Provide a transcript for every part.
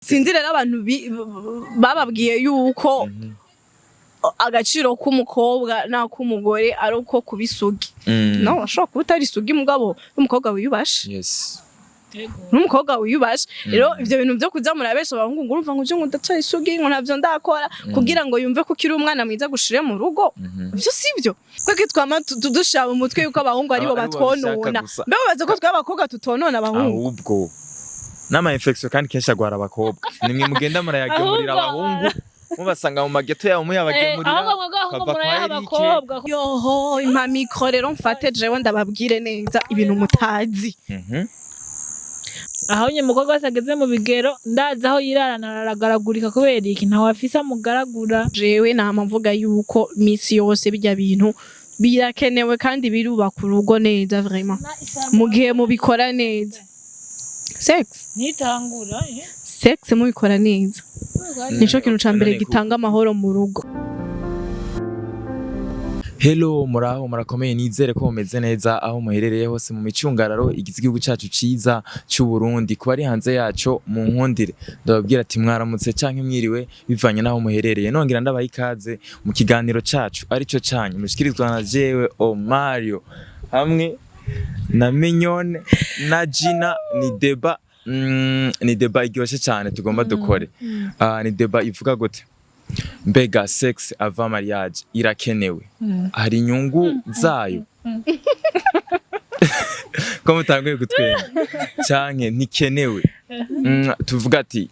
Sinzi rero abantu bababwiye yuko agaciro k'umukobwa n'ak'umugore ari uko kuba isugi. No ashobora kuba utari isugi, mugabo n'umukobwa wiyubashe. N'umukobwa wiyubashe. Rero ivyo bintu vyo kuza murabesha abahungu ngo urumva ngo uje ngo ndacara isugi, ngo ntavyo ndakora, kugira ngo yumve ko ukiri umwana mwiza gushire mu rugo, ivyo sivyo. Kweki twama dushira mu mutwe yuko abahungu aribo Aribo babishaka batwonona? Gusa. Mbe babaza ko twe abakobwa tutonona abahungu? Ahubwo n'ama infection kandi kenshi agwara abakobwa, nimwe mugenda murayagemurira. Ahubwo- Abahungu mubasanga mu mageto yabo, muyabagemurira. Ahubwo mwebwe ahubwo Kava kwa murayaha Eric. abakobwa. Yoho, impa micro rero mfate jewe ndababwire neza ibintu mutazi. Aho nyine umukobwa wese ageze mu bigero, ndazi aho yirarana aragaragurika. Kubera iki? Ntawe afise amugaragura. Jewe nama mvuga yuko misi yose bijya bintu birakenewe kandi birubaka urugo neza vraiment, mu gihe mubikora neza sex. Ntitangura, eh. Sex mubikora neza nico kintu ca mbere None gitanga amahoro mu rugo. Hello, muraho, murakomeye? Nizere ko mumeze neza aho muherereye hose mu micungararo igize igihugu cacu ciza c'u Burundi. Kuba ari hanze yaco, mu nkundire ndababwira ati mwaramutse canke mwiriwe, bivanye naho muherereye. Nongera ndabaha ikaze mu kiganiro cacu arico canyu, mushikirizwa na jewe Omario hamwe na Mignone na Gina. Ni débat, ni débat iryoshe cyane tugomba dukore. Ah, ni débat ivuga gute? Mbega sex avant mariage irakenewe? Hari inyungu zayo ko mutanguye gutwenga, canke ntikenewe? Tuvuga ati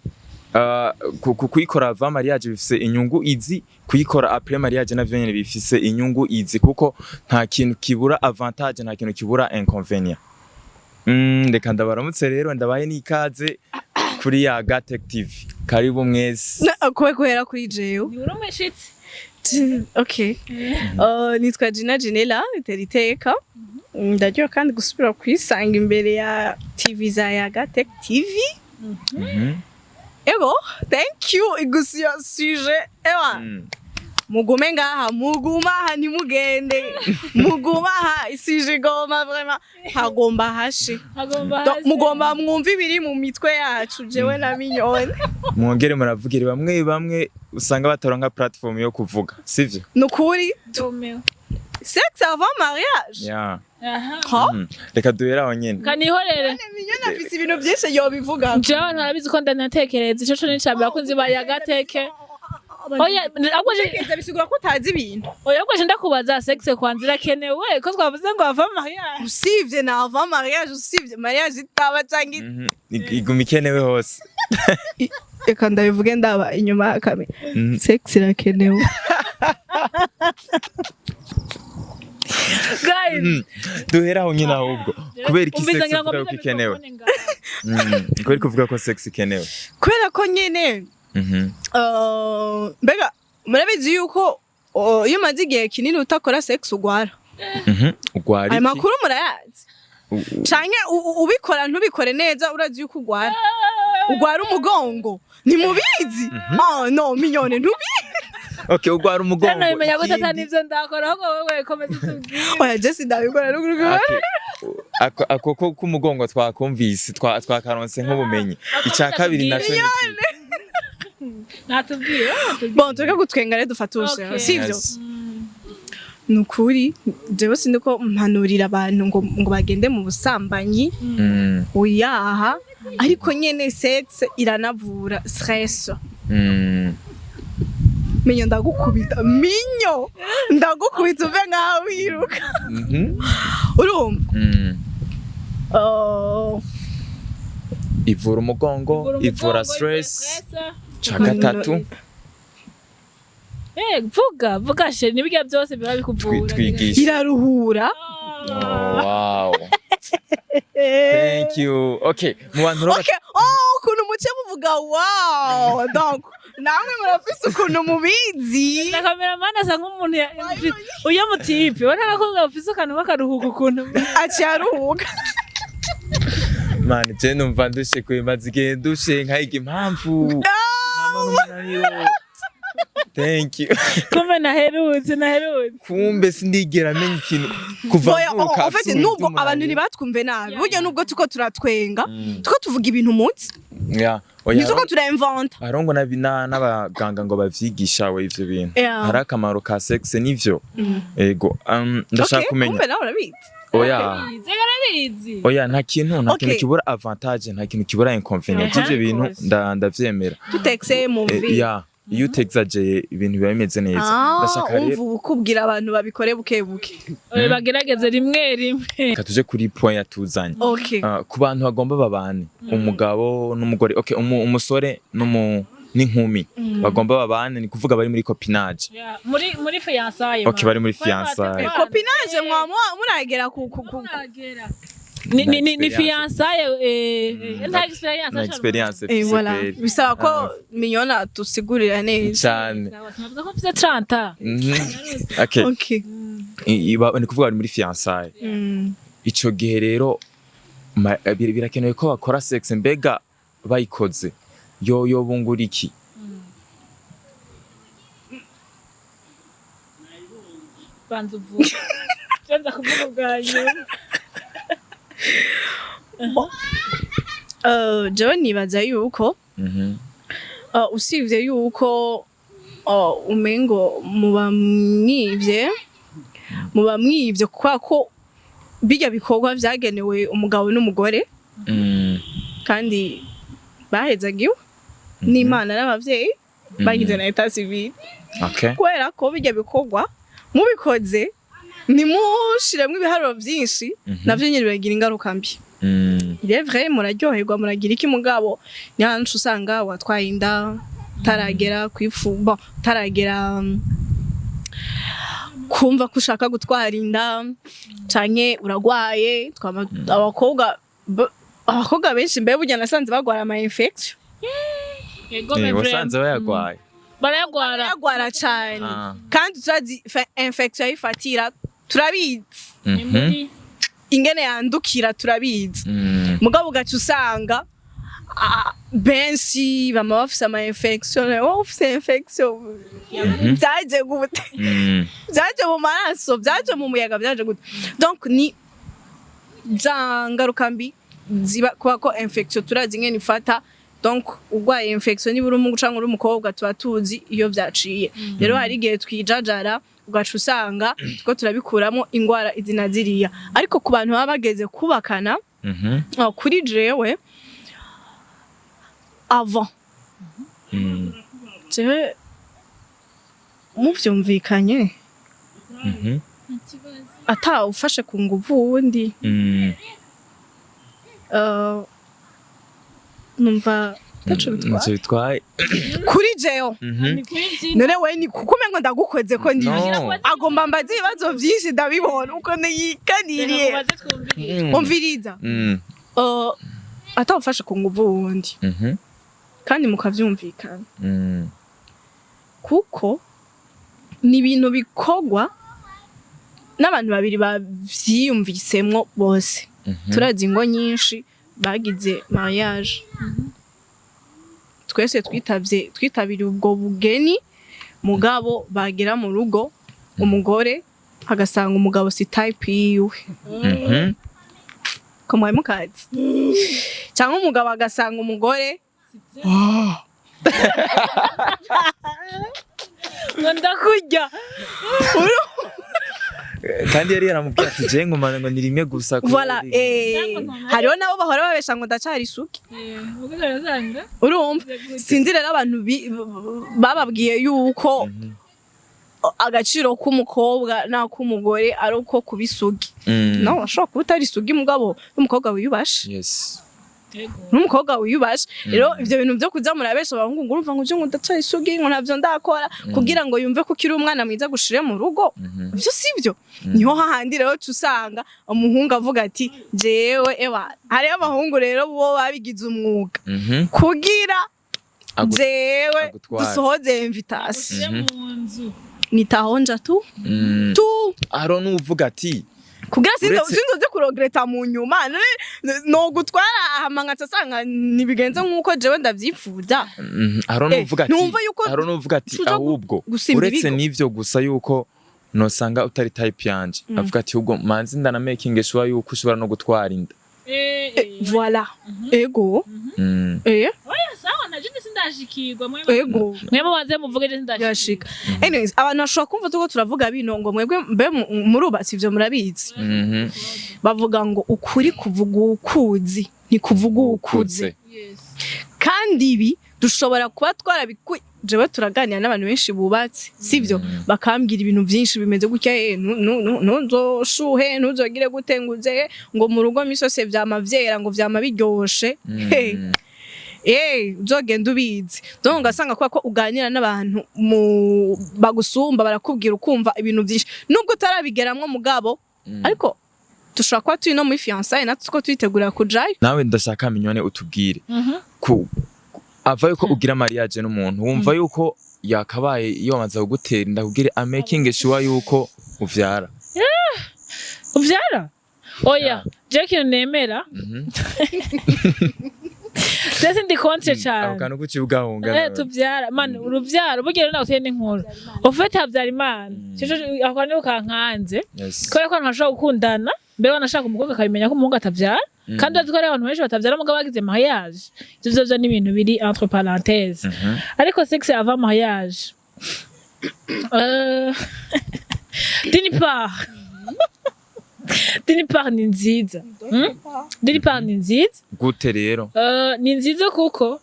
kuyikora avant mariage bifise inyungu izi, kuyikora après mariage navyo nyene bifise inyungu izi, kuko nta kintu kibura avantage, nta kintu kibura inconvénient. Reka ndabaramutse rero, ndabaye n'ikaze kuri ya Tech TV. Karibu mwese. Kuba guhera kuri jewe. Ni uri umushitsi. Okay. Nitwa Gina Ginela itera iteka. Ndaryoha kandi gusubira kwisanga imbere ya TV za Yaga Tech TV. Ego, thank you. Gusa iyo sujet, ewa, mugume ngaha, mugume aha, ntimugende, mugume aha. I sujet igomba vraiment, hagomba hashe. Hagomba hase. Mugomba mwumve ibiri mu mitwe yacu, jewe na Mignone. Mwongere muravugire bamwe bamwe usanga bataronka platform yo kuvuga, sivyo? Nukuri. Ndumiwe. Sex avant mariage. Yeah. Aha. Ha? Reka duhere aho nyene. Kanihorere. Mignone afise ibintu byinshi yobivuga. Jewe abantu barabizi ko ndanatekereza ico co ni icambere, abakunzi ba Yagateke. Oya, ahubwo Gutekereza bisigura ko utazi ibintu. Oya, ahubwo je ndakubaza, sex kwanza irakenewe, ko twavuze ngo avant mariage? Usibye na avant mariage, usibye mariage itaba canke Iguma ikenewe hose. Reka ndabivuge ndaba inyuma ya kamera. Sex irakenewe. Guys. Duhere aho nyine ahubwo. Kubera iki Umviza sex ngira ngo uvuga ko mbize ikenewe? microphone ngaha. Kubera ko uvuga ko sex ikenewe? Kubera ko nyene mbega murabizi yuko iyo umaze igihe kinini utakora sex ugwara? Ugwara Ayo iki? makuru murayazi? Canke ubikora ntubikore neza, urazi yuko ugwara, ugwara umugongo. Ntimubizi? Oh no, Mignone, ntubizi? Okay, ugwara umugongo. Hano bimenya gute ata Ikindi- nivyo ndakora? Ahubwo wewe komeza utubwire. Oya, je sindabikora ruguru. Okay. Ako ko k'umugongo twakumvise, twakaronse nk'ubumenyi. Icya kabiri naco ni iki? Natubwire, natubwire. Bon, tureke gutwenga rero, dufate ubusero. Okay. Sivyo? Yes. Ni ukuri, jewe sindi ko mpanurira abantu ngo bagende mu busambanyi. Oyaha, ariko nyene sex iranavura stress. Minyo, ndagukubita. Minyo, ndagukubita uve nkaho wiruka. Urumva? Oh, Ivura umugongo, ivura stress. Ca gatatu? Eh, vuga vuga chéri, nibirya byose biba bikuvura. Twigisha. Iraruhura. Oh, wow, thank you. Okay, mu bantu rero Okay. Oh, ukuntu muce muvuga "wow", donc namwe murafise ukuntu mubizi. Na cameraman asa nk'umuntu uyo mutipe ubona ko gafise akantu k'akaruhuko ukuntu. Aciye aruhuka. Man, je numva ndushe kwe, maze igihe ndushe nkayiga impamvu. Nama n'umunaniro. Thank you. Kumbe naherutse naherutse. Kumbe sindigera menya ikintu kuva Oya, oh, mvuka en fait afise nubwo ibintu abantu by'umunaniro. ntibatwumve nabi, burya nubwo tuko turatwenga, tuko tuvuga ibintu munsi. Yeah. Oya, Ntituko turainventa. Hariho ngo n'abaganga ngo bavyigisha we ivyo bintu. Yeah. Hari akamaro ka sex, nivyo. Ego, ndashaka Okay, kumenya. kumbe nawe urabizi. Oya. Arabizi. Oya, nta kintu kibura avantage, nta kintu kibura inconvénient. Ivyo bintu ndavyemera. Tutekse mu vie. Ya, iyo utexageye ibintu biba bimeze neza. Ah, Ndashaka umva, rero ubu kubwira abantu babikore buke buke. Oya, bagerageze rimwe rimwe. Reka tuje kuri point yatuzanye. Okay. Ah, ku bantu bagomba babane, umugabo n'umugore, okay, umusore n'inkumi bagomba babane, ni kuvuga bari muri copinage. Yeah, muri fiançailles. Okay, bari muri fiançailles. Copinage mwama muragera ku Ni Nta fiançailles, nta expérience. Na expérience. Eh, voilà. Kweli. Bisaba ko Mignona tusigurira neza. Cyane. Navuga ko mfite 30. Okay. Okay. Ni kuvuga bari muri fiançailles. Ico gihe rero birakenewe ko bakora sex. Mbega bayikoze yo bungura iki? Banza uvuge. Banza kuvuga ubwa nyuma. Jewe nibaza yuko usibye yuko umengo muba mwivye kubera ko bijya bikorwa vyagenewe umugabo n'umugore kandi bahezagiwe n'Imana n'abavyeyi, bagize na état civil, kubera ko bijya bikorwa mubikoze ntimushiremwo ibiharuro vyinshi, navyo nyene biragira ingaruka mbi. Il est vrai, muraryoherwa, muragira iki, mugabo ni hantu usanga watwaye inda utaragera kwifu, bon, utaragera kumva ko ushaka gutwara inda, canke uragwaye. Abakobwa benshi mbe burya nasanze bagwara ama infection. Yego, Eh, mais wasanze bayagwaye? Barayagwara. Barayagwara cane. Ah. Kandi turazi infection ayifatira, turabizi. Ni muri Ingene yandukira turabizi. Mugabo ugaca usanga benshi bama bafise ama infection. Wowe ufise infection vyaje gute? Vyaje mu maraso, vyaje mu muyaga, vyaje gute? Donc ni za ngaruka mbi ziba kuba ko infection turazi ingene ifata. Donc urwaye infection, niba uri umuhungu canke uri umukobwa, tuba tuzi iyo vyaciye. Rero hari igihe twijajara, ugaca usanga turiko turabikuramo ingwara izi na ziriya. Ariko ku bantu baba bageze kubakana, kuri jewe avant, jewe muvyumvikanye, ata ufashe ku nguvu wundi, numva taco bitwaye. Ntacyo bitwaye. Kuri jewe. Ni kuri byinshi. None we ni kuko umengo ndagukoze ko ndi No. agomba mbaze ibibazo vyinshi, ndabibona uko niyikaniriye. Reka tubaze twumvirize. Umviriza. Ata ufashe ku nguvu wundi, kandi mukavyumvikana, kuko ni ibintu bikorwa n'abantu babiri bavyiyumvisemwo bose. Turazi ingo nyinshi bagize mariage, twese twitavye, twitabiriye ubwo bugeni, mugabo bagera mu rugo umugore agasanga umugabo si type yiwe, ko mwari mukazi, cyangwa umugabo agasanga umugore Ngo ndakurya. Kandi yari yaramubwiye ati je ngumana ngo ni rimwe gusa Voilà, hariho nabo bahora babesha ngo ndacari isugi. Ubwo urasanga Urumva, sinzi rero abantu bababwiye yuko agaciro k'umukobwa n'ak'umugore ari uko kuba isugi. No ashobora kuba utari isugi, mugabo n'umukobwa wiyubashe. N'umukobwa wiyubashe. Rero ivyo bintu vyo kuza murabesha abahungu ngo urumva ngo uje ngo ndacari isugi, ngo ntavyo ndakora, kugira ngo yumve ko ukiri umwana mwiza gushire mu rugo, ivyo sivyo. Niho hahandi rero uca usanga umuhungu avuga ati jewe ewa. Hariho abahungu rero bo babigize umwuga kugira jewe agutware. dusohoze invitation, Ushyire mu nzu. nitahonja tu tu. Hariho n'uvuga ati Kugira sinzo sinzo byo kuregretta mu nyuma. None no gutwara hama nkaca asanga ntibigenze nk'uko jewe ndavyifuza. Hariho n'uvuga ati Numva yuko hariho n'uvuga ati tuja ahubwo gusimba uretse ibigo. n'ivyo gusa yuko nosanga utari type yanje, avuga ati ahubwo manzi ndana making sure yuko ushobora no gutwara inda. Eh, Voilà, ego. Oya, sawa, naje sindashikirwa mwe. Ego. Mwe mubanze muvuge, je sindashikirwa. Yashika. Anyways, abantu bashobora kumva tuko turavuga bino ngo mwebwe mbe murubatse, ivyo murabizi. Bavuga ngo ukuri kuvuga ukuzi, ntikuvuga ukuze. Kandi ibi dushobora kuba twarabiku, jewe turaganira n'abantu benshi bubatse, sivyo? Bakambwira ibintu byinshi bimeze gutya, ntuzoshuhe, ntuzogire gute, nguze ngo mu rugo misose vyama vyera, ngo vyama biryoshe. Hey. Uzogenda ubizi. Donc ugasanga kubera ko uganira n'abantu mu bagusumba, barakubwira, ukumva ibintu byinshi nubwo utarabigeramwo, mugabo ariko dushobora kuba turi no muri fiançailles, natwe ko twitegura kujayo. Nawe ndashaka Mignone utubwire ku ava yuko ugira mariage n'umuntu wumva yuko yakabaye iyo wamaze kugutera inda kugira a making sure yuko uvyara. Uvyara? Oya, je ikintu nemera, je sindi contre Ako cane. kantu kuki ugahunga? Tuvyara man, uruvyaro burya rero nawe uteye n'inkuru ufite havyara Imana. Cico ako niho kankanze. Kubera ko abantu bashobora gukundana mbere, wanashaka umukobwa akabimenya ko umuhungu atavyara, kandi urazi ko hari abantu benshi batavyara mugabo bagize mariage. Ivyo vyo ni ibintu biri entre parenthèses. Ariko sexe avant mariage, d'une part ni nziza. D'une part ni nziza. Gute rero? Ni nziza kuko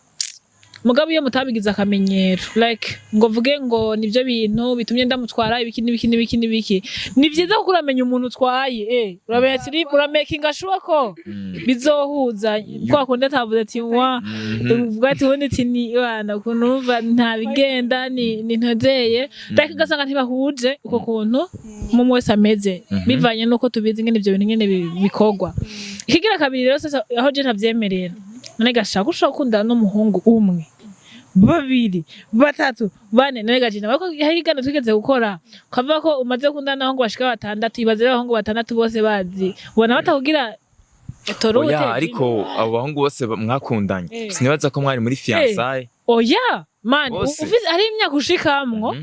mugabo iyo mutabigize akamenyero, like ngo vuge ngo nivyo bintu bitumye ndamutwara ibiki n'ibiki n'ibiki n'ibiki, ni vyiza kuko uramenya umuntu utwaye, uramenya ati uramakinga sure ko bizohuza kwa kundi atavuze ati wa uvuga ati ubundi ati ni bana ukuntu numva nta bigenda ni ntozeye, like ugasanga ntibahuje uko kuntu umwe wese ameze, bivanye n'uko tubizi ingene ivyo bintu nyene bikorwa. Ikigira kabiri rero, sasa aho je ntavyemerera, none gashaka ushobora gukundana n'umuhungu umwe, babiri, batatu, bane, none gajina ariko hari igana twigeze gukora ukavuga ko umaze gukundana n'abahungu bashika batandatu. Ibaze rero abahungu batandatu bose bazi ubona batakugira autoroute. Oya, ariko abo bahungu bose mwakundanye, sinibaza ko mwari muri fiançailles. Oya man. Bose. Ufise hari imyaka ushikamwo.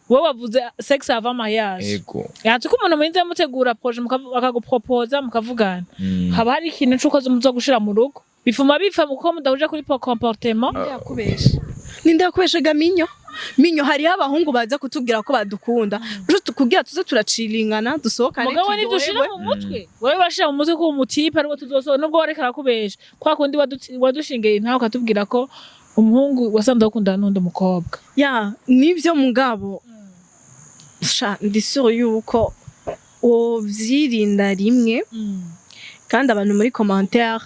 Wowe wavuze sexe avant mariage. Ego. Yatse ko umuntu murinze mutegura projet, akagupropoza, mukavugana, haba hari ikintu c'uko muza gushira mu rugo, bifuma bipfa kuko mudahuje kuri comportement. Yakubesha, ninde yakubesha ga Minyo? Minyo, hariho abahungu baza kutubwira ko badukunda juste kugira tuze turaciringana, dusohokane, Mugabo nivyo ushira turyoherwe. mu mutwe, wewe bashira mu mutwe ko umutipe ariwo tuzosohora, nubwo wareka arakubesha kwa kundi wadushingiye ntawe ukatubwira ko umuhungu wasanze akundana n'undi mukobwa. Ya, nivyo, mugabo sha ndi sûre yuko wovyirinda rimwe. Kandi abantu muri commentaire,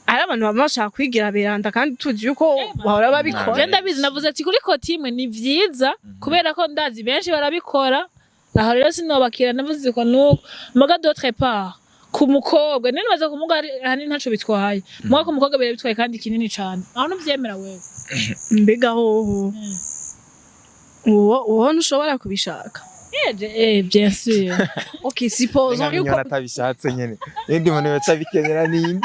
hari abantu baba bashaka kwigira beranda kandi tuzi yuko bahora babikora. Je ndabizi, navuze ati kuri côté imwe ni vyiza kubera ko ndazi benshi barabikora. Aho rero sinobakira, navuze ko nuko muga d'autre part ku mukobwa nene baza kumuga ahanini ntaco bitwaye, muga ku mukobwa birabitwaye kandi kinini cane. Aho ntuvyemera wewe? Mbega hoho uwo ntushobora kubishaka? Eh, bien sûr. Ok, supposons yuko Mignone atabishatse nyene, nindi muntu wese abikenera ninde?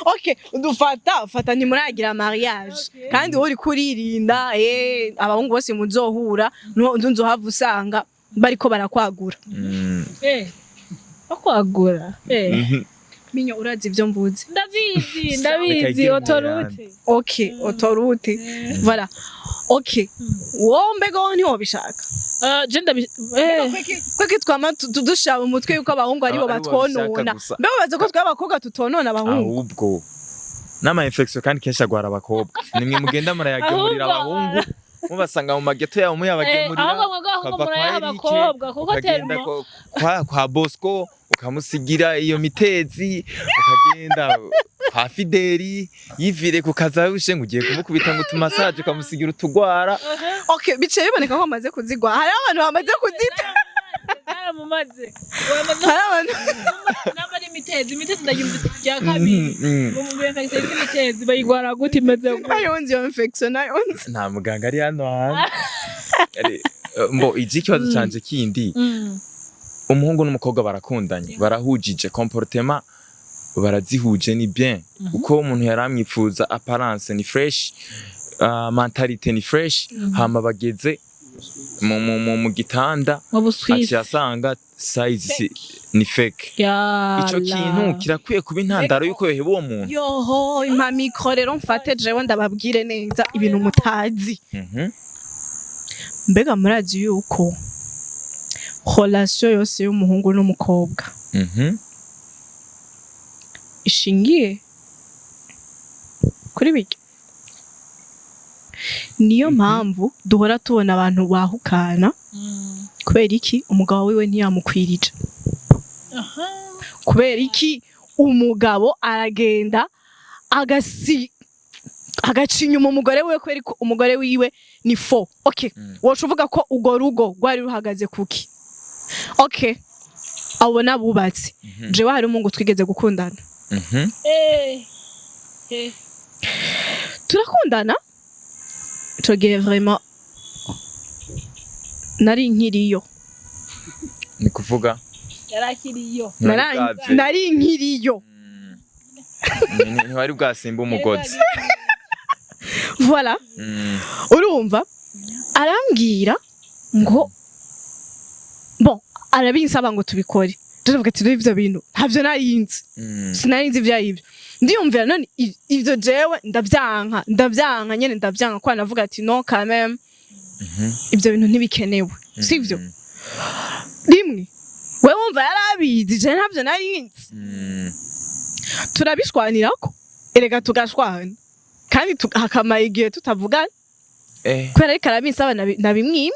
Ok, dufata fata ntimuragira mariage. Kandi wowe uriko uririnda, abahungu bose muzohura ntuzohava usanga bariko barakwagura. Bakwagura. Minyo, urazi ivyo mvuze. Ndabizi. Reka Ndabizi. igire. Autoroute. Ok, autoroute, voilà. Ok, wowe mbega wowe ntiwobishaka? Je ndabi eh. Kweki twama dushira mu mutwe yuko abahungu aribo Aribo babishaka batwonona. gusa. Mbega baza ko twe abakobwa tutonona abahungu? Ahubwo n'ama infection kandi kenshi agwara abakobwa, nimwe mugenda murayagemurira Ahubwo- abahungu, mubasanga mu mageto yabo muyabagemurira. Ahubwo mwebwe abahungu Ukava kwa murayaha Eric, abakobwa kuko ukagenda termo kwa Bosco ukamusigira iyo mitezi, ukagenda kwa Fideli yivire ku kazabushe ngo ugiye kumukubita ngo utumassage, ukamusigira utugwara. Ok, biciye biboneka ko bamaze kuzigwa. Hariho abantu bamaze kuzita. Naramumaze. Hari abantu Namba ari imitezi ndayumva rya kabiri. Mm. Ngo infection y'imitezi bayigwara gute, imeze gute? Nayo nzi iyo infection, nayo nzi. Nta muganga ari hano hantu. Mbo iji ikibazo canje kindi: umuhungu n'umukobwa barakundanye, barahujije comportement, barazihuje, ni bien uko umuntu yari amwifuza, apparence ni fresh, mentalité ni fresh, hama bageze mu gitanda, Mu Buswisi. aciye asanga size si, Ni fake. Yala. Ico kintu kirakwiye kuba intandaro yuko yoheba uwo muntu. Yoho, impa micro rero mfate jewe ndababwire neza ibintu mutazi. Mbega murazi yuko relation yose y'umuhungu n'umukobwa ishingiye kuri bike? Niyo mpamvu duhora tubona abantu bahukana. Kubera iki? Umugabo wiwe ntiyamukwirije. Kubera iki? Umugabo aragenda agasi agaca inyuma umugore wiwe kubera ko umugore wiwe ni faux. Okay, woca uvuga ko urwo rugo rwari ruhagaze kuki? Okay, abo n'abubatsi. Jewe hari umuhungu twigeze gukundana. Eh. Eh. Turakundana, ico gihe vraiment nari nkiriyo. Ni kuvuga Yarakiriyo. ntiwari Nari nkiriyo. Ntiwari bwasimba umugozi. Voilà. Urumva arambwira ngo bon, arabinsaba ngo tubikore. Ndavuga ati ivyo bintu ntavyo narinzi. Sinarinzi ivyo arivyo. Ndiyumvira none ivyo jewe ndavyanka, ndavyanka nyene, ndavyanka ko navuga ati non, quand même, ivyo bintu ntibikenewe, sivyo? Rimwe wewe wumva yarabizi, je ntavyo narinzi. Turabishwanirako erega, tugashwana kandi hakamara igihe tutavugana. Kubera ariko arabinsaba nabimwimye.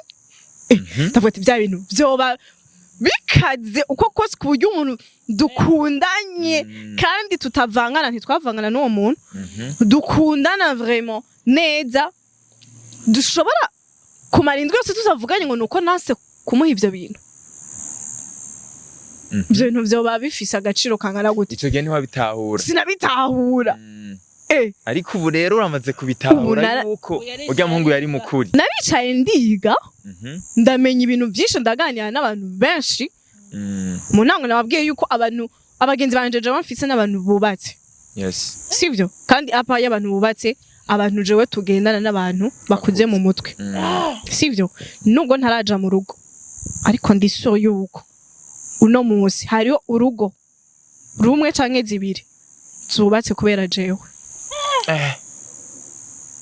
Ndavuga ati bya bintu vyoba bikaze uko kose ku buryo umuntu dukundanye kandi tutavangana, ntitwavangana n'uwo muntu, dukundana vraiment neza, dushobora kumara indwi yose tutavuganye ngo nuko nase kumuha ivyo bintu. Ivyo bintu vyoba bifise agaciro kangana gute? Ico gihe ntiwabitahura. Sinabitahura. Ariko ubu rero uramaze Ubu kubitahura yuko urya muhungu yari mukuri. Naricaye ndiga, ndamenya ibintu byinshi, ndaganira n'abantu benshi. Mu ntango nababwiye yuko abantu abagenzi banje jewe mfise n'abantu bubatse, sivyo? Kandi apa y'abantu bubatse, abantu jewe tugendana n'abantu bakuze mu mutwe, sivyo? Nubwo ntaraja mu rugo, ariko ndi sûr yuko uno munsi hariho urugo rumwe canke zibiri zubatse kubera jewe.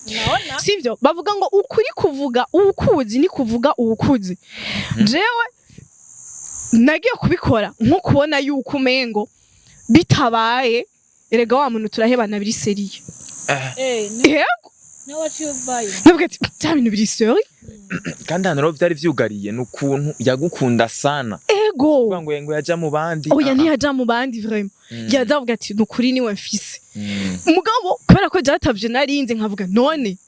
Unaona? Sivyo? Bavuga ngo ukuri kuvuga uwukuzi ni kuvuga uwukuzi. Jewe nagiye kubikora nko kubona yuko umengo bitabaye erega wa muntu turahebana biri sérieux. Eh, Yego. niwe waciye uvayo. Navuga ati bya bintu biri sérieux. Kandi ahantu rero vyari vyugariye ni ukuntu yagukunda sana. Ego. Kuvuga ngo yaja mu bandi. Oya. Ah, ah. Ntiyaja mu bandi vraiment. Yaza avuga ati nukuri niwe mfise. Mugabo kubera ko byatavye narinze nkavuga none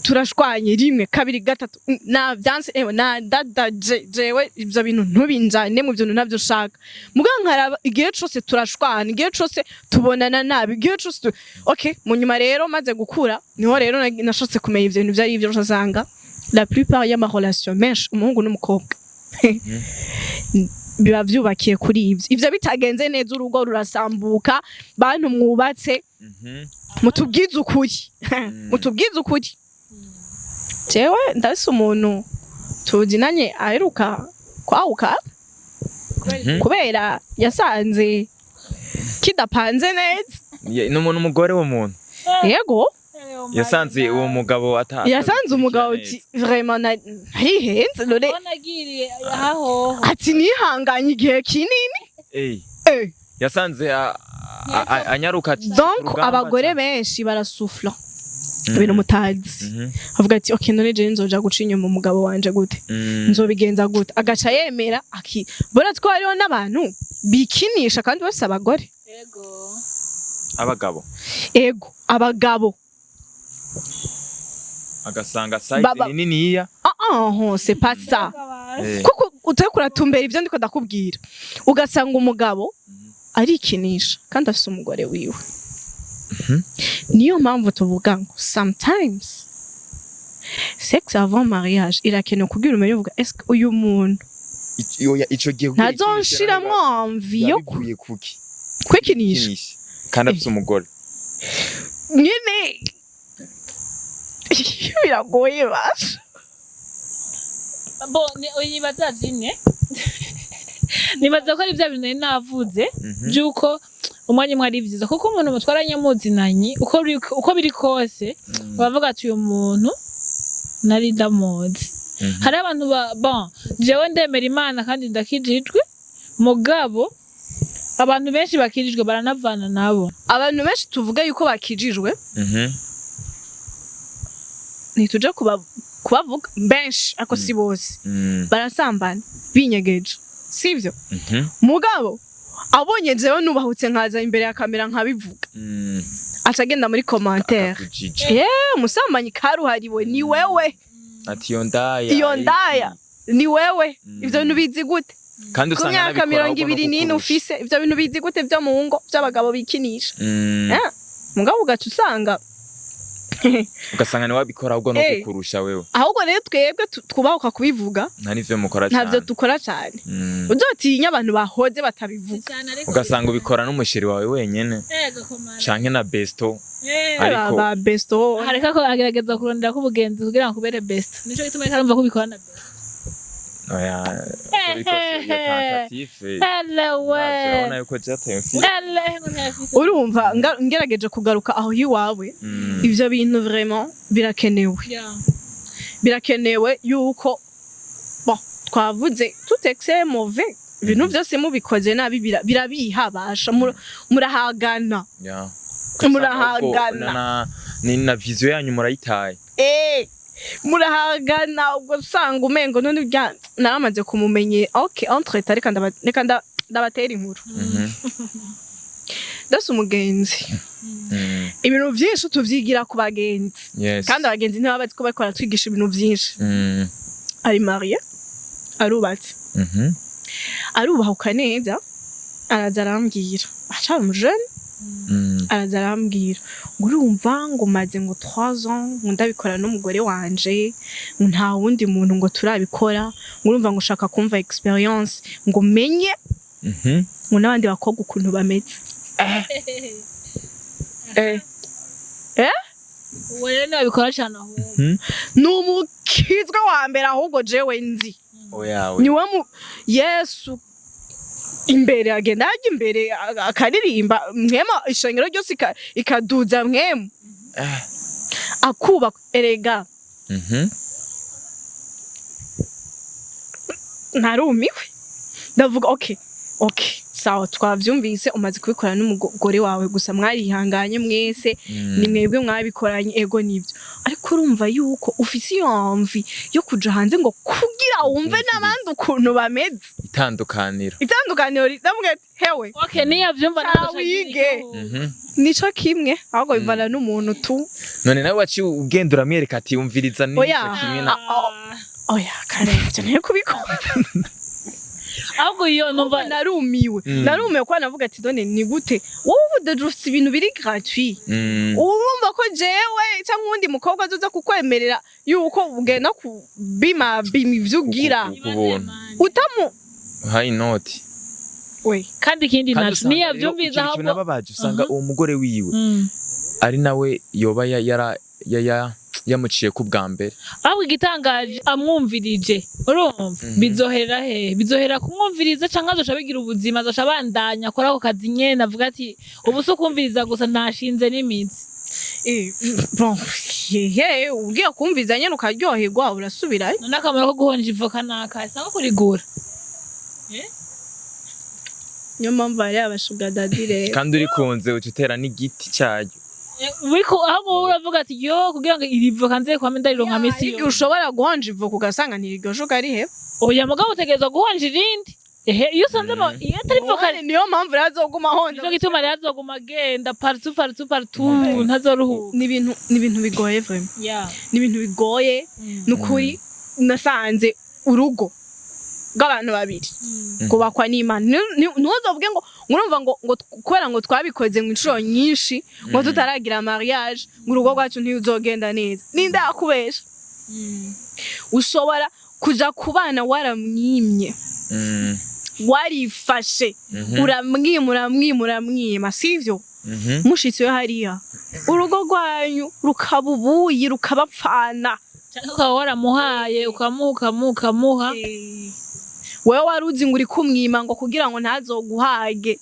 turashwanye rimwe, kabiri, gatatu, na vyanse ewe na dadaje jewe ivyo bintu ntubinjane mu bintu ntavyo ushaka. Mugabo nkaraba igihe cose turashwana, igihe cose tubonana nabi, igihe cose okay, mu nyuma rero maze gukura niho rero nashatse kumenya ivyo bintu vyari ivyo. Usanga la plupart y'ama relation menshi umuhungu n'umukobwa biba vyubakiye kuri ivyo. Bitagenze neza urugo rurasambuka. Bantu mwubatse, mutubwize ukuri, mutubwize ukuri. Jewe ndafise umuntu tuzinanye aheruka kwahuka kubera yasanze kidapanze neza. Ni umuntu umugore w'umuntu? Yego. Yasanze uwo mugabo ata Yasanze umugabo ati vraiment narihenze none. Nagiriye ahahoho. Ati nihanganye igihe kinini. Yasanze anyaruka Donc ku rugamba abagore cyane. benshi barasufla ibintu mutazi. Avuga ati okay, none jewe nzoja guca inyuma umugabo wanje gute? Nzobigenza gute? Agaca yemera aki bora two. Hariho n'abantu bikinisha kandi bose abagore. Yego. Abagabo. Ego, abagabo. Agasanga size ni niniya. Ah ah, c'est pas ça. Kuko utari kuratumbera ivyo ndiko ndakubwira, ugasanga umugabo arikinisha kandi afise umugore wiwe. Niyo mpamvu tuvuga ngo sometimes sex avant mariage irakenewe kugira umenye uvuga est-ce que uyu muntu Oya, ico gihe kugira ntazonshiramwo envie yo bivuye kuki? kwikinisha? Kwikinisha kandi afise umugore. Nyene biragoye basha. Bo ni uyibaza zimwe. Nibaza ko ari bya bintu nari navuze by'uko umwanya umwe ari byiza, kuko umuntu mutwaranye muzinanye, uko biri kose bavuga ati uyu muntu nari ndamuzi. Hari abantu ba, bon, jewe ndemera Imana kandi ndakijijwe, mugabo abantu benshi bakirijwe baranavana nabo. Abantu benshi tuvuga yuko bakijijwe, ntituje kubavuga benshi, ariko si bose, barasambana binyegeje, sivyo? Mugabo abonye jewe nubahutse nkaza imbere ya kamera nkabivuga, aca agenda muri commentaire: Akakujija. "Ye musambanyi karuhariwe ni wewe." Ati iyo ndaya. "Iyo ndaya ni wewe." "Ivyo bintu bizi gute?" Kandi Ku usanga myaka anabikora mirongo ahubwo no ibiri n'ine kukurusha. ufise, ivyo bintu bizi gute vyo mu ngo vy'abagabo bikinisha? Eh, mugabo ugaca usanga Ugasanga niwe wabikora ahubwo no kukurusha wewe. Ahubwo rero twebwe twubahuka kubivuga. Nta n'ivyo mukora Ntavyo cyane. dukora cyane. Uzotinya abantu bahoze batabivuga. Ugasanga ubikora n'umusheri wawe wenyene canke na besto. Ariko- Ba besto. Hareka ko agerageza kurondera ko ubugenzi kugira ngo kubere best, nico gituma ariko arumva ko ubikora na best. Oya, uko biri kose iyo tentative Hello we. urabona yuko jataye mfise. Hello, ngo ntayafise. Urumva ngerageje kugaruka aho iwawe, ivyo bintu vraiment birakenewe. Birakenewe yuko, bon, twavuze tout excès est mauvais, ibintu byose mubikoze nabi birabihabasha, murahagana. Murahagana. Ni na vision yanyu murayitaye. Eh, murahagana, ubwo usanga umengo none urya naramaze kumumenye. Okay, entre temps reka reka ndabatera inkuru. Ndase umugenzi. Ibintu byinshi tuvyigira ku bagenzi. Kandi abagenzi ntibaba bazi ko bariko baratwigisha ibintu byinshi. Ari marié, arubatse, arubahuka neza, araza arambwira, acari umujene, araza arambwira ngo urumva ngo maze ngo 3 ans ngo ndabikora n'umugore wanje, ngo nta wundi muntu ngo turabikora, ngo urumva ngo ushaka kumva expérience, ngo menye ngo n'abandi bakobwa ukuntu bameze. Eh. Eh. Uwo rero niwe abikora cyane ahubwo. Ni umukizwa wa mbere ahubwo jewe nzi. Oya we. Niwe mu Yesu imbere, agenda ajya imbere akaririmba mwema, ishengero ryose ikaduza mwemu. Akubaka erega. Narumiwe, ndavuga okay, sawa, twavyumvise, umaze kubikora n'umugore wawe gusa, mwarihanganye mwese, ni mwebwe mwabikoranye, ego nibyo, ariko urumva yuko ufise iyo envie yo kuja hanze ngo kugira wumve n'abandi ukuntu bameze. Itandukaniro. Itandukaniro, ndamubwira ati hewe. Okay, niyo avyumva. Ca wige. Nico kimwe, ahubwo bivana n'umuntu tu. None nawe waciye ugenda uramwereka ati umviriza nico Oya. kimwe na Oya kare, ivyo ntiyo kubikora. Ahubwo iyo numva Narumiwe. Narumiwe kuko navuga ati none ni gute wowe ubu déjà ufise ibintu biri gratuit, urumva ko jewe cyangwa uwundi mukobwa azoza kukwemerera yuko ugenda kubima bima ivyo ugira Ku buntu. utamu Uhaye inoti. We. Kandi ikindi Kandi naco usanga niyo rero avyumviriza ikintu ahubwo kinababaje, usanga uwo mugore wiwe ari nawe yoba ya- yara ya- ya- yamuciye ku bwa mbere. Ahubwo igitangaje, amwumvirije, urumva, bizohera he? Bizohera kumwumviriza canke azoca bigira ubuzima, azoca abandanya akora ako kazi nyene, avuga ati ubu si ukumviriza gusa, ntashinze n'imitsi. Eh, bon, yehe, ugiye kumviza nyene ukaryoherwa, urasubirayo. None akamaro ko guhonja ivoka nakahe? Sanga kurigura. Niyo mpamvu hari aba sugar daddy rero. Kandi urikunze uca utera n'igiti cyayo. Uriko ahubwo wowe uravuga ati yo kugira ngo iri voka nze kwame ndarironka misi Igihe yose. ushobora guhonja ivoka ugasanga ntiriryoshe, ukariheba. Oya, mugabo utegerezwa guhonja irindi, ehe, iyo usanze iyo atari voka. None niyo mpamvu rero azoguma ahonja. Nico gituma rero azoguma agenda partout, partout, partout, ntazoruhuka. Ni ibintu bigoye vraiment. Ni ibintu bigoye. Ni ukuri nasanze urugo rw'abantu babiri kubakwa n'Imana. Ntuzovuge ngo urumva ngo kubera ngo twabikoze ngo inshuro nyinshi ngo tutaragira mariage ngo urugo rwacu ntuzogenda neza. Ninde yakubesha? Ushobora kuja kubana waramwimye, warifashe, uramwima, uramwima, uramwima, sivyo? Mushitsi we hariya urugo rwanyu rukaba ubuyi, rukabapfana. Canke ukaba waramuhaye, ukamuha, ukamuha, ukamuha. Wewe wari uzi ngo uri kumwima ngo kugira ngo ntazoguhage,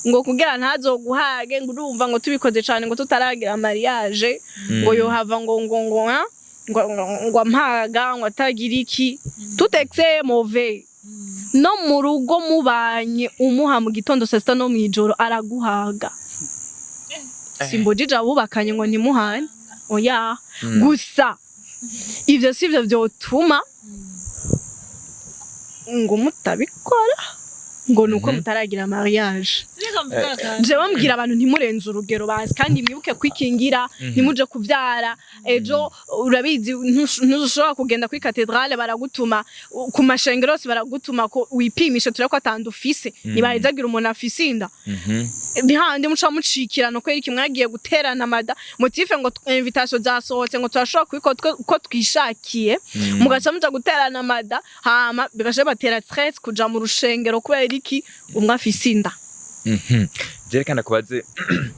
ngo kugira ntazoguhage, ngo urumva ngo tubikoze cane ngo tutaragira mariage, ngo yohava ngo ha? Ngo ampaga ngo atagira iki. Tout excès est mauvais. No mu rugo mubanye, umuha mu gitondo, saa sita no mw'ijoro, araguhaga. Simbujije abubakanye ngo ntimuhane, oya. Gusa ivyo sivyo vyotuma ngo mutabikora ngo nuko mutaragira mariage. Jewe mbwira abantu ntimurenze urugero bazi, kandi mwibuke kwikingira, ntimuje kuvyara ejo. Urabizi, ntushobora kugenda kuri cathédrale, baragutuma ku mashengero yose, baragutuma ko wipimishe turebe ko atanda ufise. Ntibahezagira umuntu afise inda. Ntihandi muca mucikirana kubera iki? Mwagiye guterana amada motif ngo invitation zasohotse, ngo turashobora kubikora uko twishakiye, mugaca muja guterana amada, hama bigaca bibatera stress kuja mu rushengero kubera iki? Umwe afise inda. Je reka ndakubaze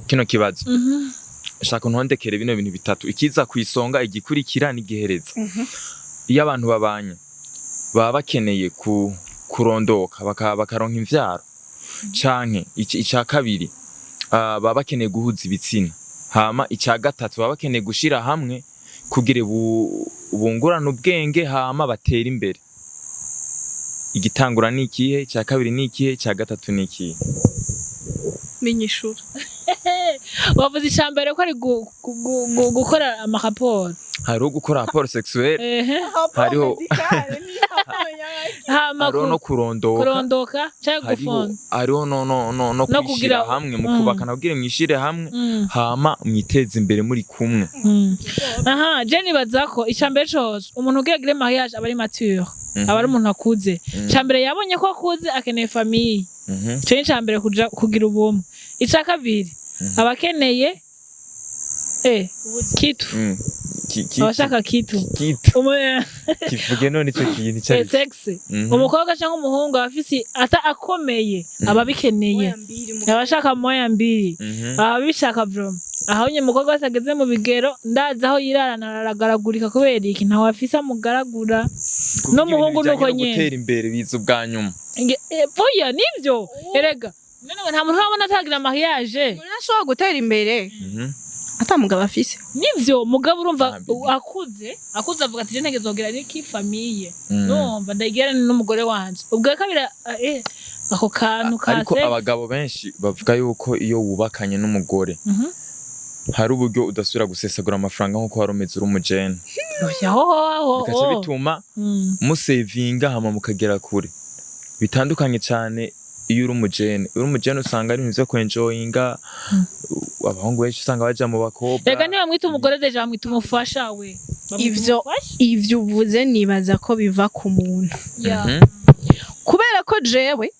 kino kibazo. Shaka untondekere bino bintu bitatu: ikiza ku isonga, igikurikira n'igihereza. Iyo abantu babanye, baba bakeneye kurondoka bakaronka imvyaro, canke ica kabiri, baba bakeneye guhuza ibitsina, hama ica gatatu, baba bakeneye gushira hamwe kugira bungurane ubwenge hama batere imbere. Igitangura ni ikihe? Ica kabiri ni ikihe? Ica gatatu ni ikihe? Menyishura. Wavuze icya mbere ko ari gukora amaraporo. Hariho gukora rapport sexuelle, hama hariho no kurondoka, kurondoka cyangwa hariho gufonda, hariho no No kwishira hamwe mu kubakana kugira mwishire hamwe, hama mwiteze imbere muri kumwe. Aha je nibaza ko icya mbere cose umuntu ugira agire mariage aba ari mature, aba ari umuntu akuze. Icya mbere yabonye ko akuze, akeneye famille. Ico ni ica mbere, kuja kugira ubumwe. Ica kabiri, aba akeneye kitu. Kitu. Aba ashaka kitu. Kitu. Kivuge none ico kintu ico ari cyo. Sexe. Umukobwa cyangwa umuhungu aba afise ata akomeye, aba abikeneye, aba ashaka moya mbiri, aba abishaka vraiment. Aho nyine umukobwa wese ageze mu bigero, ndazi aho yirarana aragaragurika kubera iki? Ntawe afise amugaragura. Kuvuga N'umuhungu ibintu bijanye nuko no nyene. gutera imbere biza ubwa nyuma. Oya, nivyo erega, none ngo nta muntu urabona atagira mariage. Umuntu ashobora gutera imbere ata mugabo afise. Nivyo, mugabo urumva Ah, bibi. akuze avuga ati: "Je ntegerezwa kugira niki famille, numva ndayigirane n'umugore wanje." Ubwa kabiri, ako kantu ka Ariko sex. abagabo benshi bavuga yuko iyo wubakanye n'umugore, hari uburyo udasubira gusesagura amafaranga nk'uko wari umeze uri umujene. Oya, ho ho ho. Bigaca ho. bituma musevinga hama mukagera kure. Bitandukanye cyane iyo uri umujene. Uri umujene usanga ari ibintu vyo kwenjoyinga. Abahungu benshi usanga baja mu bakobwa. Rega ntibamwita umugore déjà, bamwita umufasha we. Bamwita umufasha. Ivyo uvuze nibaza ko biva ku muntu, kubera ko jewe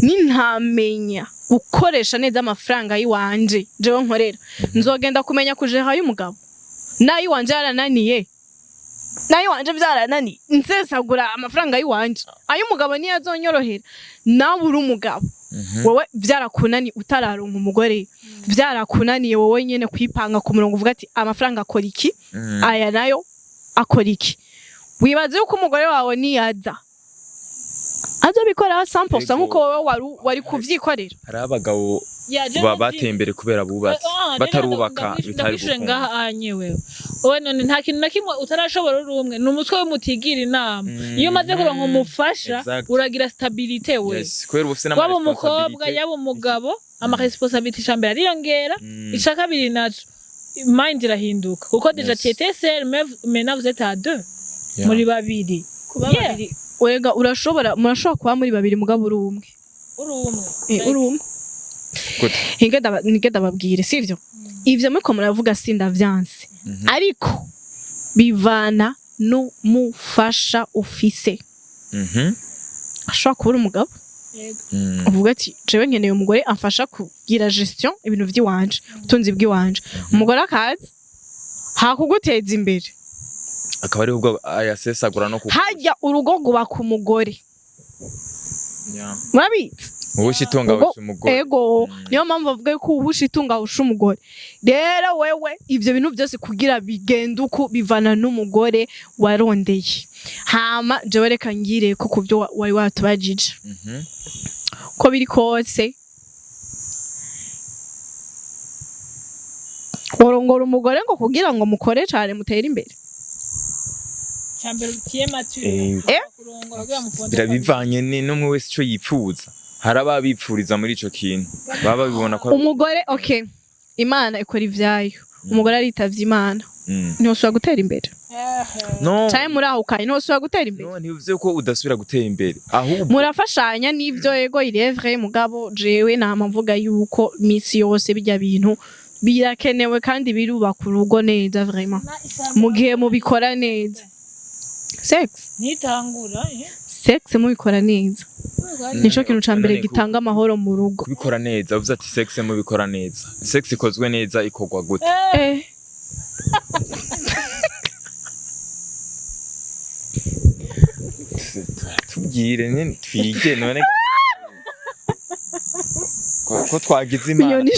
nintamenya gukoresha neza amafaranga y'iwanje jewe nkorera, nzogenda kumenya kujeha y'umugabo n'ay'iwanje yarananiye, n'ay'iwanje vyarananiye, nsesagura amafaranga y'iwanje, ay'umugabo niyo azonyorohera. Nawe uri umugabo, wowe vyarakunaniye utararonka umugore, vyarakunaniye wowe nyene kwipanga ku murongo uvuga ati: "Amafaranga akora iki, aya nayo akora iki?" Wibaza yuko umugore wawe niyaza azobikora 100% Yego. nkuko wowe wari kuvyikorera? Hariho abagabo Ya, je bateye imbere kubera bubatse. Batarubaka bitari ndakwishure gukunda. Ngaha anyewe wowe none nta kintu na kimwe utarashobora uri umwe, ni umutwe w'umutigira inama. Iyo umaze kuronka umufasha, uragira stabilité we. Yes, kubera uba ufise Waba umukobwa, n'amaresponsabilité. yaba umugabo, amaresponsabilité icambere ariyongera. Ica kabiri naco, mind irahinduka kuko déjà tu étais seul, mais maintenant vous êtes à deux, muri babiri. Kuba babiri, wega urashobora, murashobora kuba muri babiri mugabo uri umwe. Uri umwe. Uri umwe. Gute? Hinge ndababwire, sivyo ivyo muriko muravuga, sindavyanse, ariko bivana n'umufasha ufise. Ashobora kuba uri umugabo, uvuga ati: "Jewe nkeneye umugore amfasha kugira gestion ibintu vy'iwanje, ubutunzi bw'iwanje." Umugore akaza hakuguteza imbere, Akaba ari ubwo ayasesagura no harya urugo rwubaka umugore. Murabizi. Uhusha itunga Ubwo- ahusha umugore. Ego, niyo mpamvu bavuga ko uhusha itunga ahusha umugore. Rero wewe ivyo bintu byose kugira bigende uko bivana n'umugore warondeye. Hama jewe reka ngire ko kubyo wari watubajije, ko biri kose worongora umugore ngo kugira ngo mukore cane mutere imbere. Cambere utiye mature. Kurongora kugira mufonde. Birabivanye n'umwe wese ico yipfuza. Hari ababipfuriza muri ico kintu baba babibona ko Umugore, okay, Imana ikora ivyayo, umugore aritavye Imana, ntiyosubira gutera imbere? No. Canke muri aho kanya ntiyosubira gutera imbere? No, ntibivuze ko udasubira gutera imbere, ahubwo Murafashanya n'ivyo, ego, irevre, mugabo jewe nama mvuga yuko misi yose bijya bintu birakenewe kandi birubaka urugo neza vraiment mu gihe mubikora neza sex. Nitangura eh. Sex mubikora neza nico kintu ca mbere None gitanga amahoro mu rugo. Kubikora neza, uvuze ati sex mubikora neza, sex ikozwe neza ikorwa gute? Tubwire nyene twige none ko twagize Imana Minyoni.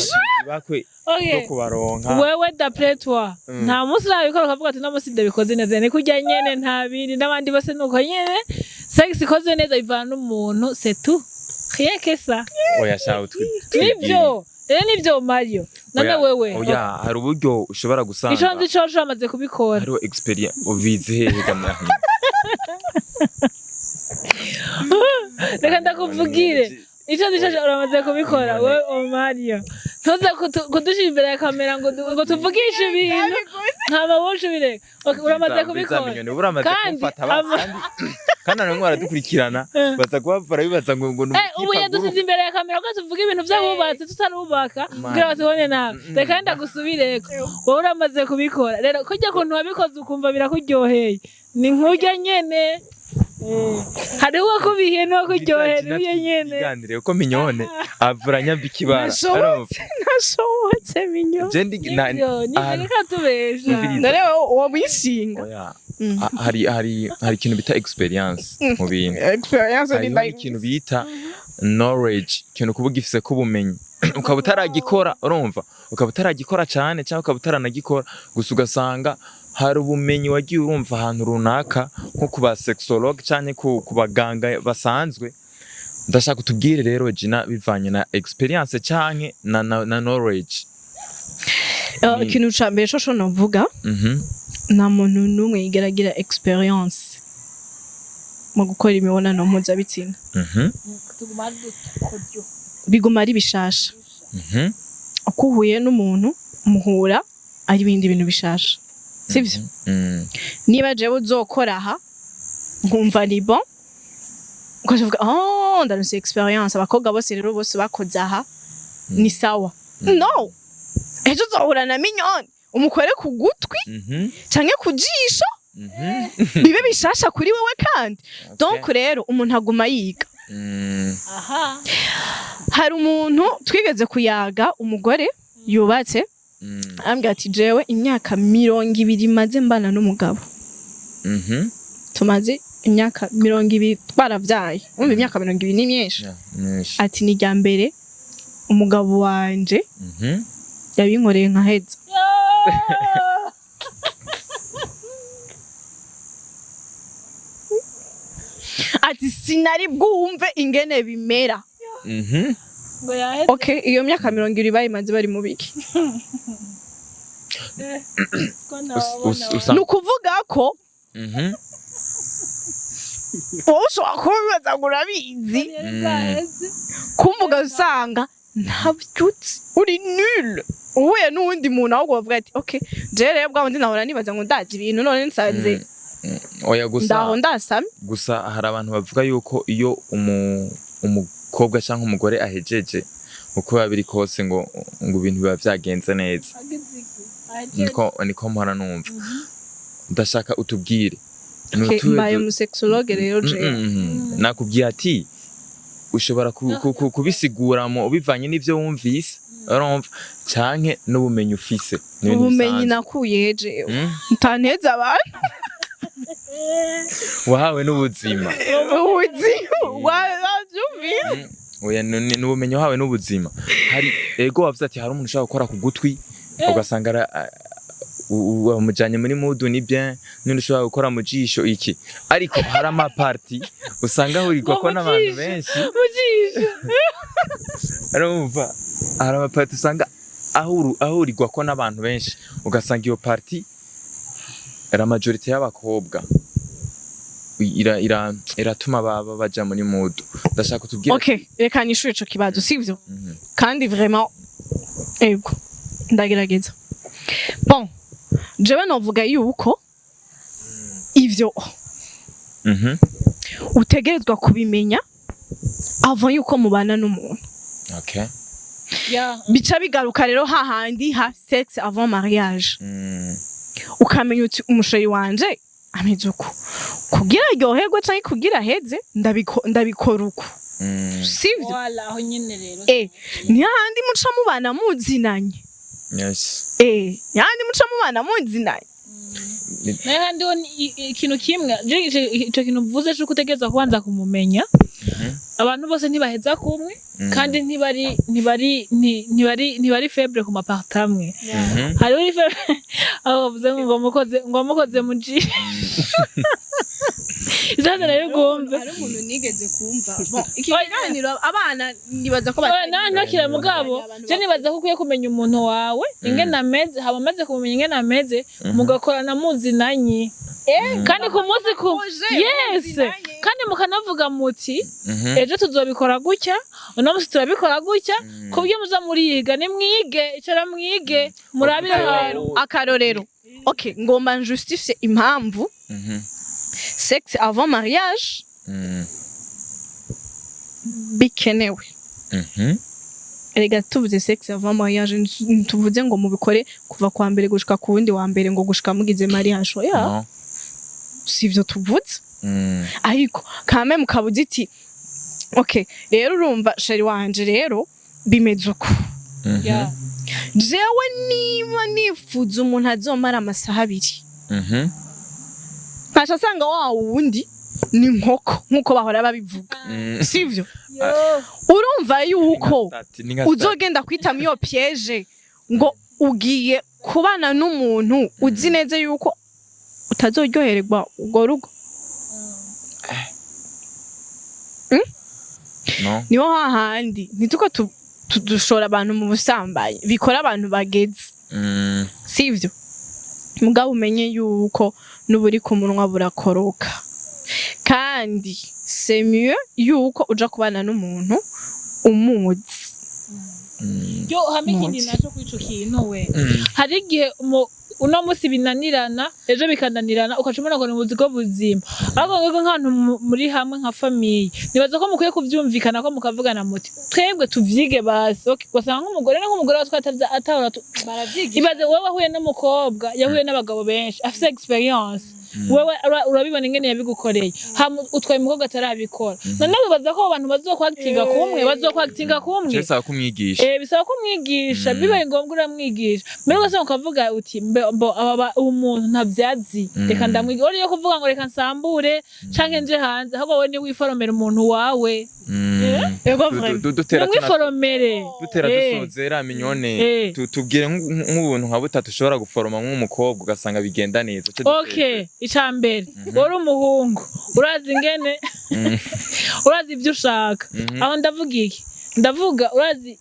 bakwe Okay. no kubaronka. Wewe d'après toi, nta munsi urabikora ukavuga ati: "No munsi ndabikoze neza"? Ni kurya nyene, nta bindi, n'abandi bose nuko nyene. Sex ikoze neza ivana n'umuntu, c'est tout, rien que ça. Oya sha, Nivyo rero, nivyo Mario. None Oya, wewe? Oya, hari uburyo ushobora gusanga Ico nzi coco amaze kubikora. Hariho experience ubizi hehe gamwe? Reka ndakuvugire, ico nzi coco uramaze kubikora. Wewe o Mario, ntuze kudushira imbere ya kamera ngo tuvugishe ibintu nta mabosho bireka. Okay, uramaze kubikora. Uramaze Kandi kumfata basi, kandi namwe baradukurikirana baza kuba barabibaza ngo ni Ubu yadusize imbere ya kamera ko tuvuga ibintu by'abubatsi tutarubaka kugira batubone nawe. Reka ndagusubireko, wowe uramaze kubikora rero, kurya kuntu wabikoze ukumva birakuryoheye ni nkurya nyene. Hariho uwakubihiye n'uwakuryoheye niyo nyene. Biganire ko Minyone avura nyambika ibara. Nashobotse, nashobotse minyo. Je ndi Nivyo nivyo, reka tubesha. Umviriza. None uwo mwishinga? Oya. Hari ikintu bita experience mu bintu. Experience ni Hariho ikintu bita knowledge, ikintu kuba ugifise k'ubumenyi ukaba utaragikora, urumva, ukaba utaragikora cane cyangwa ukaba utaranagikora gusa, ugasanga hari ubumenyi wagiye urumva ahantu runaka nko ku ba sexologue canke ku baganga basanzwe. Ndashaka utubwire rero Gina, bivanye na experience canke na knowledge. Ikintu ca mbere coco novuga, nta muntu n'umwe yigera agira experience mu gukora imibonano mpuzabitsina. Tuguma dukoryo. Biguma ari bishasha. Uko uhuye n'umuntu muhura ari ibindi bintu bishasha, sivyo? Niba jewe uzokora aha nkumva ni bon, ukavuga: "Oh, ndaronse experience, abakobwa bose rero bose bakoze aha ni sawa." No, ejo uzohura na Minyoni umukore ku gutwi canke ku jisho, bibe bishasha kuri wewe kandi. Donc rero umuntu aguma yiga. Aha. Hari umuntu twigeze kuyaga, umugore yubatse, ambwira ati: "Jewe imyaka 20 maze mbana n'umugabo, tumaze imyaka 20 twaravyaye." Umva, imyaka 20 ni myinshi. Yeah, myinshi. Ati: "Ni irya mbere umugabo wanje yabinkoreye nkaheza." Yeah. Ati: "Sinari bwumve ingene bimera." Ngo yaheze. Okay, iyo myaka 20 bayimaze bari mu biki? Ko nababona. Ni ukuvuga ko wowe ushobora kuba wibaza ngo urabizi, Yari bwaheze. kumva usanga ntabyutse, uri nul, uhuye n'uwundi muntu ahubwo bavuga ati: "Okay, jewe rero bwa wundi nahora nibaza ngo ndazi ibintu, none nsanze Oya, gusa ndaho ndasamye." Gusa hari abantu bavuga yuko iyo umukobwa cyangwa umugore ahejeje, uko biba biri kose ngo ibintu biba vyagenze neza. Agize iki? Ahejeje. Niko mpora numva. Ndashaka utubwire. Ni Okay, utuhe mbaye umusexologue rero jewe. Nakubwiye ati ushobora kubisiguramo ubivanye n'ivyo wumvise, urumva, canke n'ubumenyi ufise. Ni ibintu Ubumenyi bisanzwe. nakuye jewe, ntanteze abantu. Wahawe n'ubuzima. Ubuzima wabyumvise. Oya, ni ubumenyi wahawe n'ubuzima. Hari, ego, wavuze ati hari umuntu ushobora gukora ku gutwi, ugasanga wamujanye muri mood, ni bien, n'undi ushobora gukora mu jisho iki, ariko hari ama parties usanga ahurirwa ko Ngo mu n'abantu jisho. benshi. Mu jisho. Urumva, hari ama parties usanga ahurirwa ko n'abantu benshi, ugasanga iyo partie la majorité y'abakobwa iratuma baba baja muri mood. Ndashaka kutubwira. Okay, reka nishure ico kibazo, sivyo? Kandi vraiment, ego, ndagerageza. Bon, jewe novuga yuko ivyo utegerezwa kubimenya avant yuko mubana n'umuntu. Bica bigaruka rero hahandi ha sexe avant mariage. Ukamenya uti umu chéri wanje ameze uku, kugira aryoherwe canke kugira aheze, ndabikora uku, sivyo? Wala, aho nyene rero. Ni hahandi muca mubana muzinanye. Ni hahandi muca mubana muzinanye. Nayo handi ho ni ikintu kimwe je ico kintu uvuze c'uko utegerezwa kubanza kumumenya. Abantu bose ntibaheza kumwe, kandi ntibari faible ku ma parties amwe. Hariho uri faible aho bavuze ngo mukoze mu jisho, ijana rero ugombe. Hari umuntu nigeze kumva, bon, iki kiganiro abana nibaza ko Oya, nawe ntakira, mugabo abantu je nibaza ko ukwiye kumenya umuntu wawe ingene ameze, haba amaze kumumenya ingene ameze, mugakorana muzinanye, kandi ku munsi ku Projet, yes, muzinanye. Kandi mukanavuga muti ejo tuzobikora gutya, uno musi turabikora gutya, ku buryo muza muriga. Nimwige, icara mwige, murabire ahantu. Akarorero, okay, ngomba njustifie impamvu sexe avant mariage bikenewe. Erega tuvuze sexe avant mariage, ntituvuze ngo mubikore kuva kwa mbere gushika ku wundi wa mbere, ngo gushika mugize mariage, oya. No. Sivyo tuvuze. Ariko kame mukaba uzi iti okay, rero urumva chéri wanje rero bimeze uko. Jewe niba nifuza umuntu azomara amasaha 2, nkaca asanga wa wundi ni inkoko nk'uko bahora babivuga, sivyo? Urumva yuko Ni nka stati. uzogenda kwitama iyo piège ngo ugiye kubana n'umuntu uzi neza yuko utazoryohererwa urwo rugo. No. Niho hahandi ntituko dushora abantu mu busambanyi, bikora abantu bageze, sivyo? Mugabo umenye yuko n'uburi ku munwa burakoroka, kandi c'est mieux yuko uja kubana n'umuntu umuzi. Yo, hamwe ikindi Muzi. naco kuri ico kintu we, hari igihe uno musi binanirana, ejo bikananirana, ukaca ubona ngo ni ubuzigo buzima. Ariko mwebwe nk'abantu muri hamwe nka famille, nibaza ko mukwiye kuvyumvikana, ko mukavugana muti twebwe tuvyige basi. Okay, ugasanga nk'umugore nk'umugore watwe atahora ibaze wowe wahuye n'umukobwa yahuye n'abagabo benshi, afise expérience, wewe urabibona ingene yabigukoreye, hama utwaye umukobwa atarabikora. None wibaza ko abo bantu bazokwakitinga kumwe, bazokwakitinga kumwe? Cyo bisaba kumwigisha. Bisaba ko umwigisha, bibaye ngombwa uramwigisha mbere, ugasanga ukavuga uti mbe aba umuntu ntabyazi, reka ndamwigisha. Uri yo kuvuga ngo reka nsambure canke nje hanze, ahubwo wowe ni wiforomera umuntu wawe. Ego, vraiment. Dutera Nimwiforomere. Dutera dusozera, Mignone, tubwire nk'ubuntu nka butatu ushobora guforoma nk'umukobwa ugasanga bigenda neza. Uce dusezera. Okay, ica mbere, uri umuhungu urazi ingene, urazi ibyo ushaka. Aho ndavuga iki? Ndavuga urazi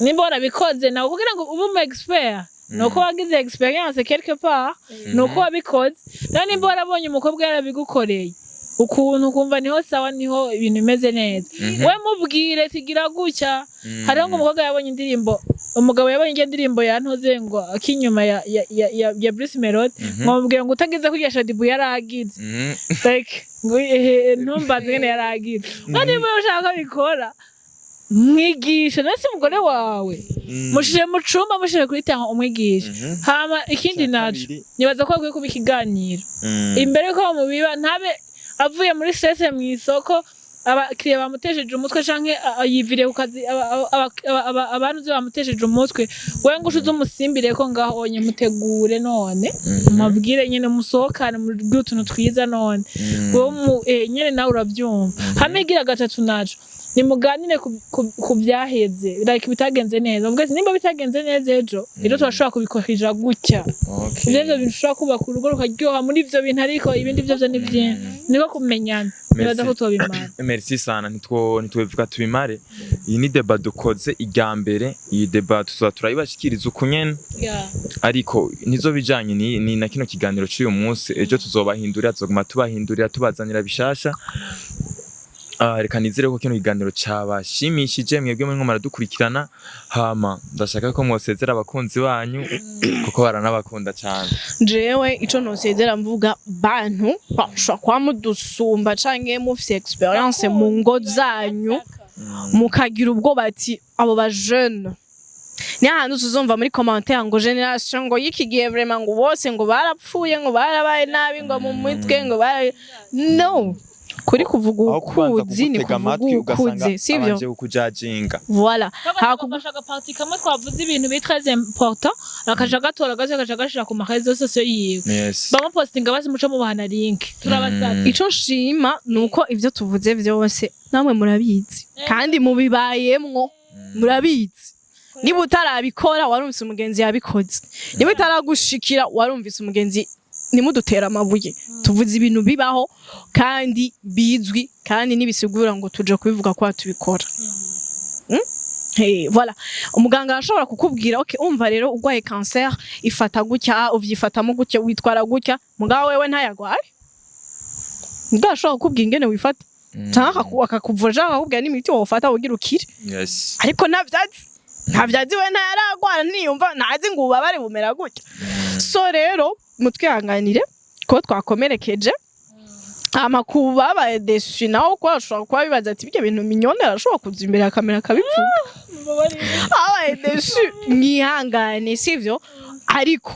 nimba warabikoze nawe, kugira ngo ube umu expert nuko wagize expérience quelque part, nuko wabikoze. Rero nimba warabonye umukobwa yarabigukoreye ukuntu, ukumva niho sawa, niho ibintu bimeze neza, we mubwire tigira gutya. Hariho ngo umukobwa yabonye indirimbo, umugabo yabonye iyo ndirimbo yantoze ngo akinyuma ya Bruce Melody, ngo mubwire ngo utagize kurya Shadibu yaragize, like ngo ehe, ntumbaze ngene yaragize. Ngo niba ushaka bikora, mwigisha nasi umugore wawe, mushire mu cumba, mushire kuri tanga, umwigisha. Hama ikindi Icya naco, kabiri. nibaza ko hakwiye kuba ikiganiro imbere yuko bamubiba, ntabe avuye muri stress mw'isoko. Abakiriya bamutesheje umutwe canke yiviriye ku kazi, abantu uzi bamutesheje umutwe, wewe ngo ushize umusimbire ko ngaho onye mutegure none, mubwire nyene musohokane, mubwire utuntu twiza none. Wowe nyene nawe uravyumva. Hamwe igira gatatu naco, nimuganire ku vyaheze, like bitagenze neza. Uvuge ati nimba bitagenze neza ejo, ejo turashobora kubikorera gutya. Ivyo nivyo bintu ushobora kubaka urugo rukaryoha muri ivyo bintu, ariko ibindi vyo vyo ni vyinshi, niko kumenyana. Nibaza ko tubimara. Merci sana. Ntitwobivuga tubimare. Iyi ni débat dukoze irya mbere. Iyi débat tuzoba turayibashikiriza uku nyene, ariko nizo bijanye ni na kino kiganiro c'uyu munsi. Ejo tuzobahindurira, tuzoguma tubahindurira, tubazanira bishasha. Reka nizere ko kino kiganiro cabashimishije mwebwe murimo muradukurikirana. Hama ndashaka ko mwosezera abakunzi banyu, kuko baranabakunda cane. Jewe ico nosezera mvuga, bantu bashobora kuba mudusumba canke mufise expérience mu ngo zanyu, mukagira ubwoba ati abo ba jeune, ni ahantu tuzumva muri commentaire ngo génération ngo y'iki gihe vraiment ngo bose ngo barapfuye, ngo barabaye nabi, ngo mu mitwe ngo bara no kuri kuvuga Aho kubanza ukuzi ni kugutega kuvuga amatwi, ugasanga ukuze, sivyo? abanje kukujajinga. Voilà. Bagafasha agapartie kamwe twavuze ibintu biri très important, akaja gatora gato, akaja gashira ku ma réseaux sociaux yiwe, bamupostinga basi muco mubahana link, turabasabye. Ico nshima ni uko ivyo tuvuze vyose namwe murabizi kandi mubibayemwo, murabizi. Niba utarabikora, warumvise umugenzi yabikoze. Niba utaragushikira, warumvise umugenzi. Nimudutera amabuye, tuvuze ibintu bibaho kandi bizwi, kandi nibisigura ngo tuje kubivuga ko tubikora. Hey, voilà, umuganga arashobora kukubwira: okay, umva rero, urwaye cancer ifata gutya, uvyifatamo gutya, witwara gutya. Mugabo wewe ntayagwaye, mugabo ashobora kukubwira ingene wifata, canke akakuvura, canke akakubwira n'imiti wofata kugira ukire. Ariko ntavyazi, ntavyazi, we ntayaragwara, ntiyumva, ntazi ngo ububabare bumera gutya. So rero mutwihanganire ko twakomerekeje amakuba, babaye déçus naho, ko bashobora kuba bibaza ati ibyo bintu Mignone arashobora kuza imbere ya kamera akabivuga. Abaye déçus, mwihangane, sivyo? Ariko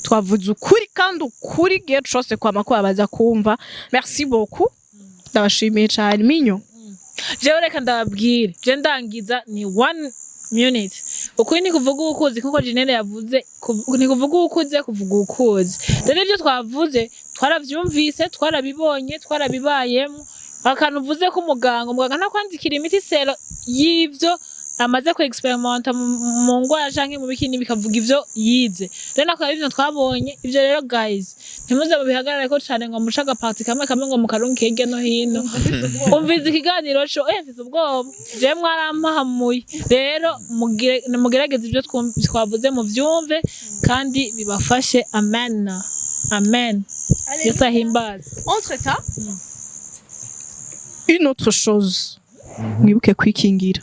twavuze ukuri, kandi ukuri gihe cose kwama kubabaza kumva. Merci beaucoup, ndabashimiye cane, Minyo. Jewe reka ndababwire, je ndangiza ni one minute. Ukuri ni kuvuga ukuzi, kuko Jinene yavuze ni kuvuga ukuze, kuvuga ukuzi. Rero ibyo twavuze twaravyumvise, twarabibonye, twarabibayemo. Akantu uvuze ko umuganga ntakwandikira imiti selon y'ivyo amaze ku experimenta mu ngwara canke mu bikini, bikavuga ivyo yize. Rero nako ivyo twabonye ivyo. Rero guys, ntimuze mubihagarare ko cane ngo muce agapartie kamwe kamwe ngo mukarungike hirya no hino. Umviza ikiganiro co mfise ubwoba, jewe mwarampahamuye. Rero mugerageze ivyo twavuze muvyumve kandi bibafashe. Amen, amen, Yesu ahimbaze. Entre temps, une autre chose, mwibuke kwikingira.